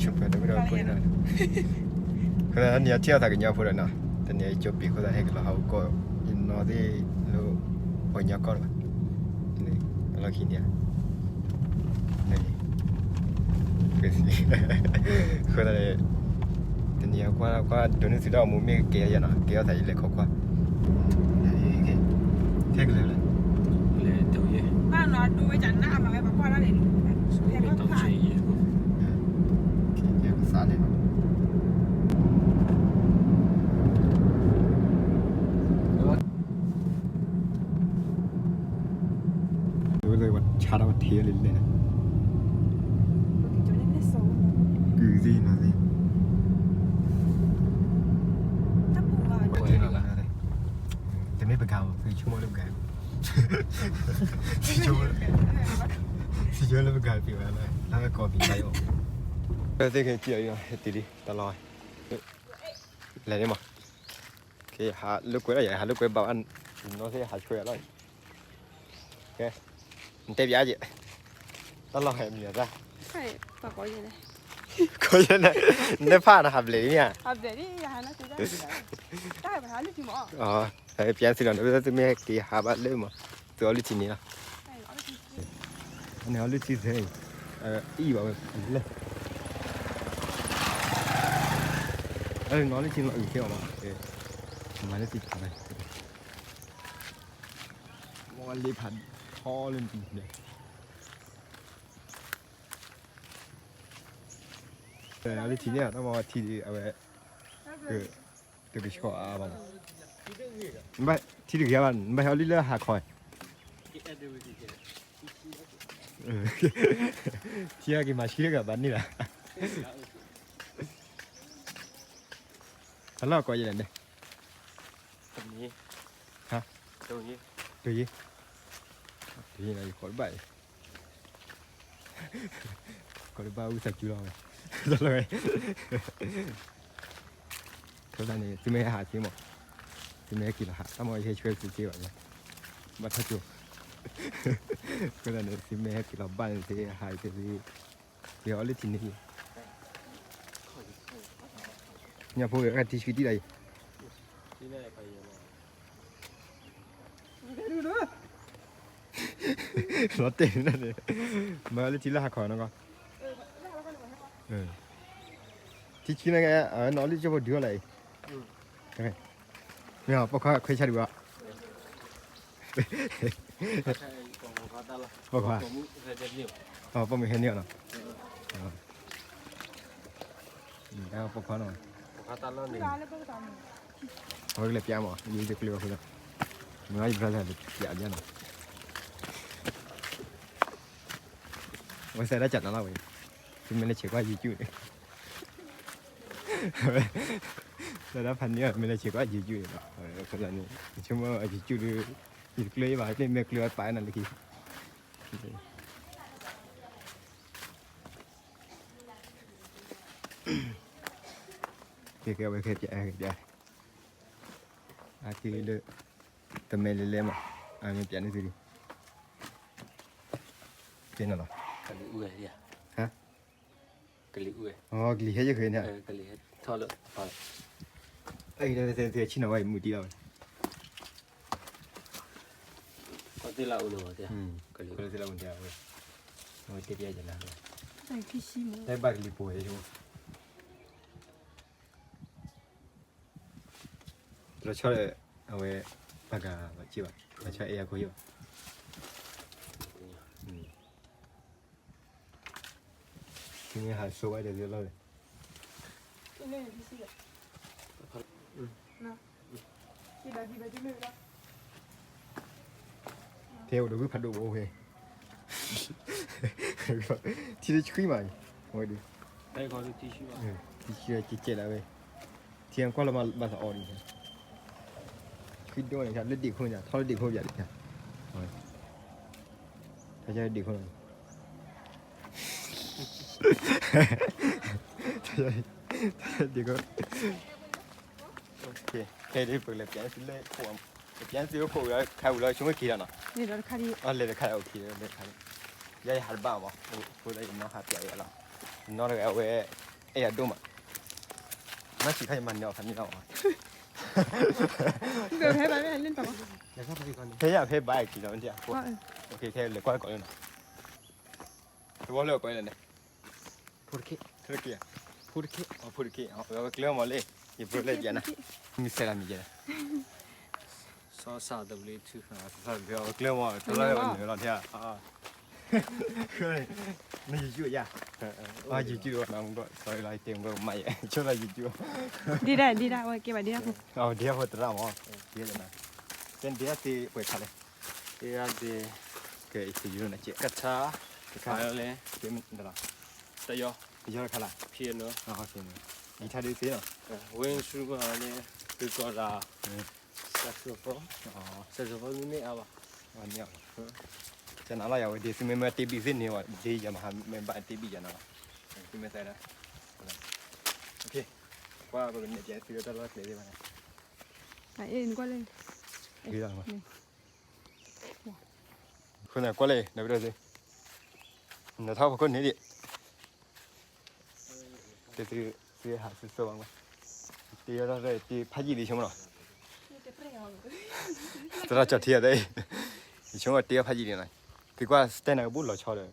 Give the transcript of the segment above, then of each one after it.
ဖိနီၤ, အဃိသတးန့ၣ် ထံၣ်အီၣ်သးကညီဖိဒီးနီၤ, တနံၤအံၤကၠိပံၤအဃိသတး ဟဲက့ၤလီၤဟးဂီၤကီၢ်, ယနီၢ်သ့ၣ်လၢ ပှၤကညီကီၢ်လၢၤဘၣ်, အလီၢ်ခံန့ၣ်ဧါ, အဃိသတးန့ၣ် တနံၤအံၤကွၢ်ကွၢ် ဒိးန့ၢ်သုတၢ်အိၣ်မူမ့ၢ်ကကဲယၤနီၤ, ကဲအီၣ်သးယလဲၤခီကွၢ်, ထဲကလဲၤလဲၣ်, လဲၤတုၤယဲ, ဘၣ်နီၤဒိဝဲကနၣ်မၤဝဲပကွၢ်ဒၣ်န့ၣ်, ကသးန့ၣ်နီၤ ဝဲလၢပှၤဆါတၢ်ပှၤထံၣ်ဝဲလၢလဲၣ်န့ၣ်, ကုၢ်သ့ၣ်နီၤသ့ၣ်, တမ့ၢ်ပကၤမး သုဆိကမိၣ်လၢပကၤ, သုဆိကမိၣ်လၢပကၤပံၤဝဲလၢ လၢကီၢ်ပံၤဝဲအီၤ, သ့ၣ်ခဲကံၢ်အံၤ ဟဲတုၤလံ တၢ်လီၢ်, လဲၤန့ၣ်မး, ဟးလိာ်ကွဲလီၤ ယဟးလိာ်ကွဲဘၣ်ဘၣ်, နီၢ်သ့ၣ်ဟးဆှဲအလီၢ်, ကဲ, နတဲပျးက့ၤ, တၢ်လီၢ်ဟဲမံၤအသၣ်, ကိးယဲၢ်န့ၣ်, နဖးနဟးဘျဲၣ်ဒ်မ့ၢ်ဧါ, ပျးသုလီၤ နသုမ့ၢ်က့ၤဟးဘၣ်လၢမး, သုအီလုၢ်ထံန့ၣ်လီၤ, န့ၣ်အီလုၢ်ထံသ့, အံၤဘၣ်ဝဲ, လဲၣ်, နီၢ်လုၢ်ထံလီၤအုၣ်သ့အီၤမး, မၤလၢသ့ၣ်ဖးဝဲ, မ့ၢ်လ့ဖးထီလၢနပံၤလဲၣ် အလၢထံန့ၣ် တၢ်မၤထံဒံးအဝဲ, တကဆှီအါဘၣ်, နဘၣ်ထံတဂ့ၤဘၣ် နဘၣ်ဟဲအီၣ်လံလၢဟးခီ, ထံဟဲက့ၤမၤဆှံတဂၤဘၣ်န့ၣ်လီၤ, အလီၢ်ကိးယဲၢ်လဲၣ်န့ၣ်, ဟါ, တယ့, တယ့, ယကိးတဘၣ်အံၤ ကိးတဘၣ်ဝံသးစူၤလီၤဝဲ, လီၤဝဲ, အဃိသတးန့ၣ် သုမ့ၢ်ဟဲဟးသ့မး, သုမ့ၢ်ဟဲက့ၤလီၤဟး တၢ်မၤယဟဲဆှၢသုသ့ဘၣ်, ဘၣ်ထီၣ်ကၠိ, အဃိသတးန့ၣ် သုမ့ၢ်ဟဲက့ၤလီၤဘၣ်န့ၣ်သ့ ဟးသ့, ပှၤအီၣ်လၢထံန့ၣ်, ညၣ်ဖိဂဲၤထံဆှံတံၢ်လီၤအံၤ လီၤတဲာ်န့ၣ်, မၤလၢထံလၢဟးခီနီၢ်ကီၢ်, ထံဆှံန့ၣ်ကဲ, နီၢ်လံၢ်ကၠိဖိဒုးအီၣ်လၢအံၤ, မ့ၢ်ပိာ်ခွါခွဲးဆါဒံးဘၣ်, ပိာ်ခွါ, ပိာ်မုၣ်ဟဲန့ၢ်အီၤနီၤ, ပိာ်ခွါနီၤ, အဝဲကလဲၤပျးမး ယတကျၢၤအဃိလီၤ, မ့ၢ်ယ brother ပျးပျးနီၤ, အဝဲစဲးဒၣ်ကနၤလီၤဝဲ, သုမ့ၢ်လဲၤဆဲးကွၢ် YouTube န့ၣ်, စဲးဒၣ်ဖးန့ၢ်အီၤ မ့ၢ်လဲၤဆဲးကွၢ် YouTube န့ၣ်လီၤ, အဃိသတးန့ၣ် ယဆိကမိၣ် YouTube ဒီး ယတကျၢၤဘၣ် မ့ၢ်ကျၢၤပာ်နၤလၢခံ ကဲကဲဝဲခဲပျဲ ခဲပျဲ အက့ၤလၢ တမဲလဲၤလဲၤမး အမ့ၢ်ပျဲန့ၢ်သုလံ ကဲနၤလီၤ ဟါ ကလံၤဟဲယဃဲန့ၣ် အံၤဆ့ၣ်နီၤဝဲအံၤမုၢ်တံၢ်လီၤဝဲ သ့ၣ်လၢအူန့ၣ် ကလံၤသ့ၣ်လၢအူန့ၣ် ဝဲ တဘၣ်ကလံၤပူၤ တလီၤဆီဒီး အဝဲ ပှၤကဘၣ်စ့ၢ်ဘၣ် ပှၤဆီအဲၣ်အခိၣ်ယဘၣ် မ့ၢ်ဟးဆိဝဲဒီးလီၤ ထဲအိၣ်ဒီးဝံဖးဒိၣ်ဘိဝဲ ထံတဆှံမး ဝဲဒၣ် ထံဆှံကဲကဲလၢဝဲ ထံကွၢ်လၢမၤဘၣ်သးအီၤဒ် ဆှံဒိၣ်န့ၣ် လၢဒ့ၣ်ခိၣ်န့ၣ် ထီလၢဒ့ၣ်ခိၣ်ပၠးဒ် ထီလၢဒ့ၣ်ခိၣ်န့ၣ် ဒ့ၣ်ခိၣ် ခဲဒ်ပကလဲၤပျးသုလၢခိၣ် ပျးသုလၢခိၣ်ဝံၤခါဝံၤလီၤ ဆိကမိၣ်က့ၤဒီးနီၤ လဲၤတခါဒံး လဲၤတခါ ယဟးတဘၣ်မး အဃိဒီးယနီၢ်ဟးပျးယဲလီၤ ယနီၢ်တဂၤအဝဲ အဲၣ်ယၤဒိၣ်မး, နဆံးခါယမၤန့ၢ်အီၤခါန့ၣ်လီၤ, ဖဲယၤဖဲဘၣ်က့ၤလီၤ, ခဲလဲၤကွၢ်ကီးလၢနီၤ, သဝီလၢအကွဲးလဲၣ်န့ၣ်, ဖိတခ့, ဖိတခ့, ဖိတခ့, အဝဲကျဲမီၤလၢ ယဖိလၢယၤနၤ, မ့ၢ်ဆဲးလီၤမံၤယဲ, စီၤစၢ်သဘျ့ထု, စီၤစၢ်သဘျ့ အဝဲကျဲမီၤ တလီၤနုာ်လီၤထဲဧါ နယုၢ်ယၤ, ယုၢ်နမူကီး sorry လီၤ ယတဲမူကီးမးယဲ ဆိလီၤယုၢ်, ဒ့ဒၣ်ဒ့ဒၣ်ဝဲကဲဘၣ်ဒ့ဒၣ်ဖိ, ဒ့ဒၣ်ဖိသရၣ်မး, ဒ့ဒၣ်, ကဲဒ့ဒၣ်သ့ပှဲၤခါလဲၣ်, ဒ့ဒၣ်သ့, ကဲအံၤသ့ယုၢ်နကဲ, ကထါ, ကထါလဲၣ်, တယီ, တယီတခါလၢ်, ဖံးနီၤ, ဂံၤထါဒ်သ့လီၤ, ဝဲဆူမးန့ၣ်, သုကီးတၢ် saxophone, saxophone မ့ၢ်အါဘၣ်, န့ၣ်အါဘၣ်, ကနၤလီၤယၤဝဲဒ်သုမ့ၢ်မ့ၢ်တ့ဘံၣ်သ့န့ၢ်ဝဲ ဒ်ယၤမဟါမ့ၢ်ဘၣ်တ့ဘံၣ်ယၤနၤလီၤ, သုမ့ၢ်သးဒၣ်, ကွၢ်ပကနဲၣ်ပျဲသုတၢ်လီၢ်ကျဲသ့ၣ်တဖၣ်န့ၣ်, ဃိသးကွၢ်လၢ နပဒိၣ်သု, နထီၣ်ဖီခိၣ်န့ၣ်ဒံး တသု, သုဟးသုသိဘၣ်, တ့ထီၣ်တ့ဖးယံာ်လံဆိကမိၣ်နီၤ, သရၣ်ကၠီၣ်ထံအသးအံၤ, ယဆိကမိၣ်တ့ထီၣ်ဖးယံာ်လံနီၤ, သုကွၢ် stand နၤကဘူၣ်လီၤဆီဒီး,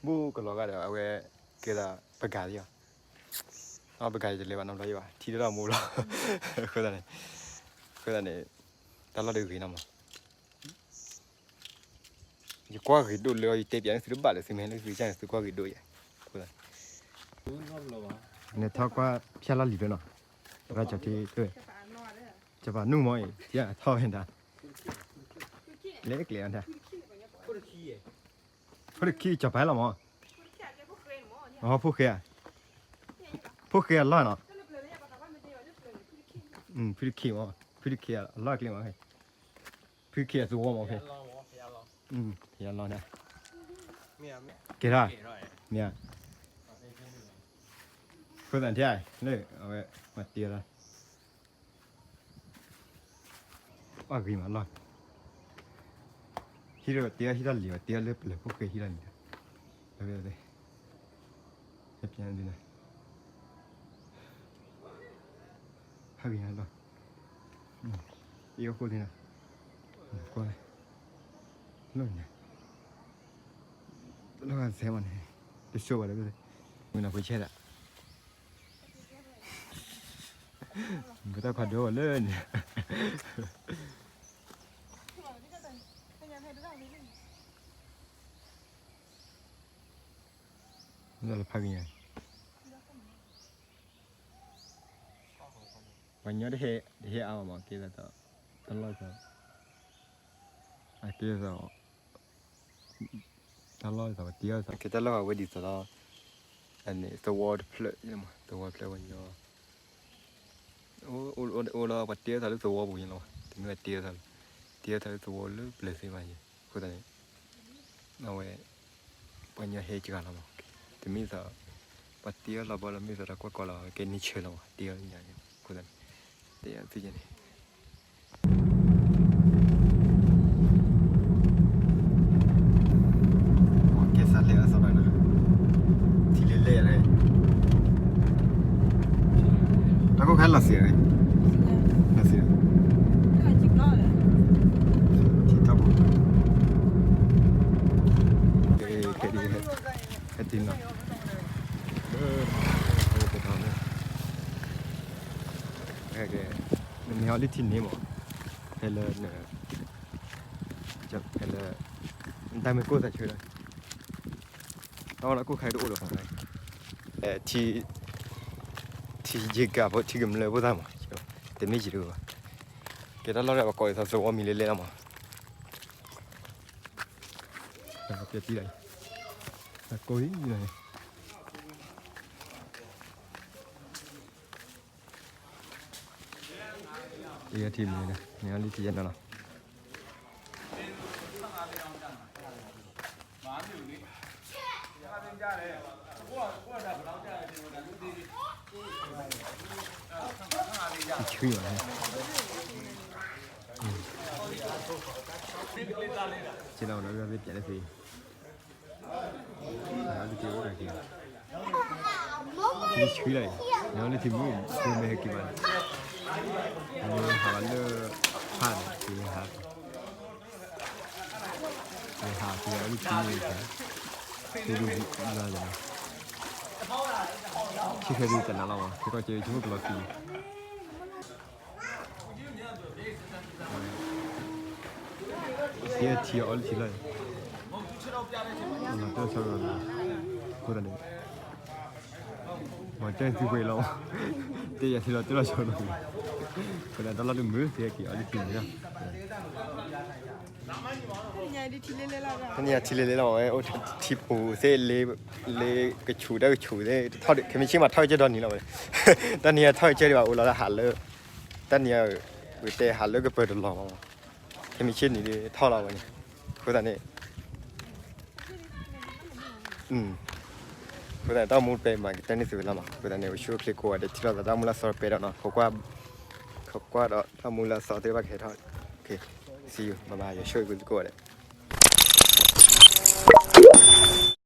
ဘူၣ်ကလီၤဂာ်ဒီး အဝဲကဲသးပကၤသ့ၣ်အီၤ, ပကၤယတလဲၤဘၣ်နီတဘျီယဘၣ် ထံတထီၣ်မိၢ်လီၤ, အဃိသတးန့ၣ်, အဃိသတးန့ၣ်, တၢ်လီၢ်ဒုးဂ့ၤနီၤမး ယကွၢ်ဂ့ၤဒိၣ်လၢ ယတဲပျဲန့ၢ်သုတဘၣ်လၢ သုမ့ၢ်ဟဲလၢသုကစၢ်န့ၣ် သုကွၢ်ဂ့ၤဒိၣ်ယဲ, နထီၣ်ကွၢ်ဖၠၣ်လီၢ်လံၤဖျၢၣ်နီၤ, ရၢကၠီၤထံ, ကပာ်နုာ်မ့ၢ်အံၤ ထီၣ်ဝဲဒၣ်, လဲၤကျဲၤအီၤဒၣ်, ဖိတခံကၠီၤပၤလီၤမး, ဖိဃဲဧါ, ဖိဃဲအလီၢ်နီၤ, ဖုတခံမး, ဖုတခံအလီၢ်ကျဲမး, ဖုတခံအသဝီမးဖဲ, ဖဲအလီၢ်န့ၣ်, ကဲထီၣ်, မ့ၢ်ဧါ, ဃိသတးန့ၣ် လၢအဝဲ ပှၤတ့လီၤ အဂ့ၤမးလီၤ, ဟံးဒီးတ့ဟံးထီၣ်လံၤဘၣ် တ့လၢပျၢၤဖိဃဲဟံးထီၣ်လံၤဒီး, ဟဲပျဲန့ၣ်, ဟဲဂ့ၤလီၤ, အ့ၣ်အိၣ်ဃိသ့ၣ်နီၤ, ကွၢ်, လီၢ်န့ၣ်, လီၢ်ဂၤစဲမးန့ၣ်, တဆိဘၣ်ဒီး, မုၢ်နၤဖိဆဲးဒၣ် ကတၢ်ဖးဒိၣ်လၢန့ၣ်, လၢဖးကညါ, ပှၤညီတဟဲ, တဟဲအါဘၣ်မး ကဲသး, တၢ်လီၢ်သး, အကဲသး တၢ်လီၢ်သး ပှၤတ့အီၣ်သး ကဲတၢ်လီၢ်အဝဲဒ်သိးလီၤ, သဝီတဖျၢၣ်, သဝီတဖျၢၣ်ဝဲညီ, အိၣ်လီၤပှၤတ့အီၣ်သးလၢသဝီပူၤန့ၣ်လီၤ, တမ့ၢ်ပှၤတ့အီၣ်သးလၢ, တ့အီၣ်သးလၢသဝီလၢပျၢၤသ့ၣ်မးယဲ, အဃိသတးန့ၣ်, အဝဲ, ပှၤညီဟဲစှၤလီၤမး, တမ့ၢ်သး, ပှၤတ့အီၣ်လီၤဘီလီၤမ့ၢ်သးတၢ်ကွၢ်ကီလီၤ ကဲန့ၢ်ဆၢလီၤမး တ့အီၣ်ညါ, အဃိသတးန့ၣ်, တ့အီၣ်သ့ၣ်ညါန့ၣ် ကဲစးလဲၤအသီတၢ်နၤ, ထံလၢလဲၣ်, တၢ်ခိၣ်ခါလီၤစံး, လီၤစံး, ထံထီၣ်ပူၤ, ခဲဒ်, ဟဲတ့နီၤ, ဟဲက့ၤ, နမ့ၢ်ဟဲလၢထံန့ၣ်မး, ဖဲလၢန ဖဲလၢ, နတၢ်မ့ၢ်ကိၢ်သးဆၢဒီး, တၢ်ဝဲလၢကိၢ်ခါတအိၣ်လၢၤဘၣ်, ထံ, ထံယ့ကၤဖိ ထံကမျၢၢ်ဖိသၣ်မး, တမ့ၢ်ယံၤတဂ့ၤဘၣ်, ကဲတၢ်လီၢ်လၢပကိးဒ်သိးသဝီမံၤလဲၣ်လဲၣ်လီၤမး, ပျဲတံၢ်လီၤ, ကိၢ်လံလီၤ ယထံၣ်မံၤန့ၣ် န့ၣ်လံထံၣ်ယဲၢ်နီၤလီၤ. ဆှံဘၣ်န့ၣ်, ကဲလီၤဝဲဒီး ပျဲလၢသ့ တၢ်အိၣ်တက့ၢ်အိၣ်တက့ၢ်, ဆှံလီၤအံၤ, နအီလုၢ်ထံမုၢ် သုမ့ၢ်ဟဲက့ၤဘၣ်န့ၣ်, မ့ၢ်ဟးဘၣ်လၢဖးန့ၣ် သုဟး, သုဟးသုအီလုၢ်ထံမုၢ်န့ၣ်, သုဒုးလၢ်န့ၣ်, ဆံဃဲဒုးတနၤလီၤမး ခဲကီၢ်ကဲဆိကမိၣ်ကလီၤသံ ယဲထံအီလုၢ်ထံလီၤ, လီၤတဲဆီလီၤ, အဃိသတးန့ၣ်, မ့ၢ်တဲသုပှဲၤလီၤ, တဲယၤထံလီၤတဲလီၤဆီလီၤ, အဃိသတးတၢ်လီၢ်တမုာ် သုဟဲက့ၤအီလုၢ်ထံမုၢ်လီၤ. တနံၤအံၤထံလ့လဲလီၤဝဲ အိၣ်ထံပူၤသ့ၣ်, လ့ကဆူးတၢ်ကဆူးသ့ၣ်, ခဲမုၢ်ဆ့ၣ်မးထီၣ်ကစၢၢ်ဒီနံၤလီၤဝဲ, တနံၤအံၤထီၣ်ကစၢၢ်ဒံးဘၣ် အိၣ်လီၤလၢဟးလၢ, တနံၤအံၤ, ဝဲတဲဟးလၢကပၢၤတလီၤမး, ခဲမုၢ်ဆ့ၣ်နံၤဒ်ထီၣ်လီၤဝဲန့ၣ်, အဃိသတးန့ၣ် အဃိသတးန့ၣ် တၢ်မူပဲမၤကတၢၢ်န့ၢ်သုဝဲလီၤမး, အဃိသတးန့ၣ် အိၣ်ဆူၣ်အိၣ်ချ့ကိးဂၤဒဲး ထံၣ်လိာ်သးတၢ်မူလၢအသီတပဲဒီးနီၤ, ခိးကွၢ်ဒီးတၢ်မူလၢအသီသ့ၣ်တဖၣ်ကဟဲထီၣ်, see you, bye bye, ယွၤဆိၣ်ဂ့ၤသုကိးဂၤဒဲး.